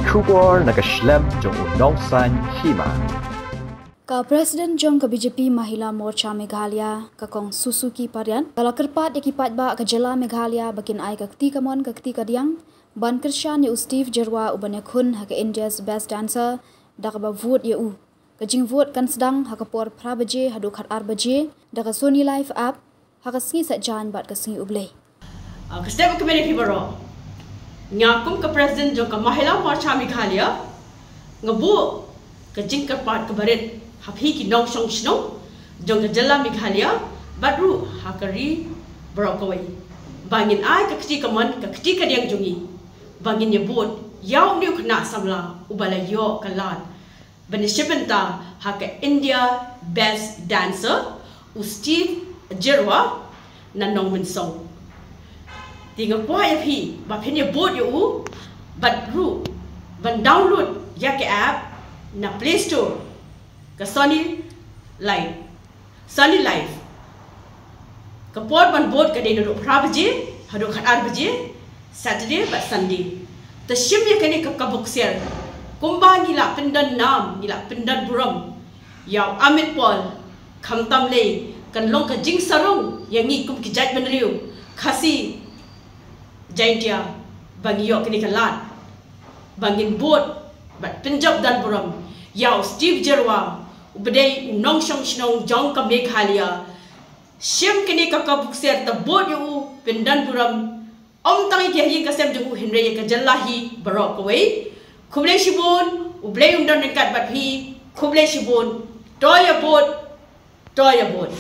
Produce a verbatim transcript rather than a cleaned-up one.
Khubor na ka shlem jong u nongsan hima. Ka President jong ka B J P Mahila Morcha Meghalaya, ka Kong Suzuki Parian, ka la kyrpad ïa ki paidbah ka jylla Meghalaya ba kin ai ka kti kamon ka kti kadiang ban kyrshan ïa u Steve Jyrwa uban ïakhun ha ka India's Best Dancer da kaba vote ïa u. Ka jingvote kan sdang ha ka por phra baje haduh khatar baje da ka Sony Live app, ha ka sngi Saitjaiñ bad ka sngi U Blei. Ah, ka step ka mene phi baroh. Nga kum ka president jong ka Mahila Morcha Meghalaya, nga buh ka jingkyrpad ka barit ha phi ki nongshong shnong jong ka jylla Meghalaya bad ruh ha ka ri baroh kawei, ba ngin ai ka kti kamon ka kti kadiang jong ngi, ba ngin ïa vote ïa une u khynnah samla uba la ïoh ka lad ban ïashim bynta ha ka India Best Dancer, u Steve Jyrwa na Nongmynsong. Te nga kwah ïa phi ba phin ïa vote ïa u bad ruh ban download ïa ka app na Play Store, ka Sony Live. Sony Live. Ka por ban vote ka dei naduh phra baje haduh khatar baje, Saturday bad Sunday. Te shim ïa kane ka, ka buksiar. Kumba ngi la pyndon nam, ngi la pyndon burom ïa u Amit Paul, khamtam lei kan long ka jingsarong ïa ngi kum ki jaitbynriew Khasi Jaintia ba ngi ïoh kane ka lad ba ngin vote bad pynjop don burom ïa u Steve Jyrwa uba dei u nongshong shnong jong ka Meghalaya. Shim kane ka, ka buksiar, te vote ïa u, pyndon burom ym tang ïa ki ha ïing ka sem jong u hynrei ïa ka jylla hi baroh kawei. Khublei shibun, U Blei un don ryngkat bad phi. Khublei shibun. To ïa vote, to ïa vote.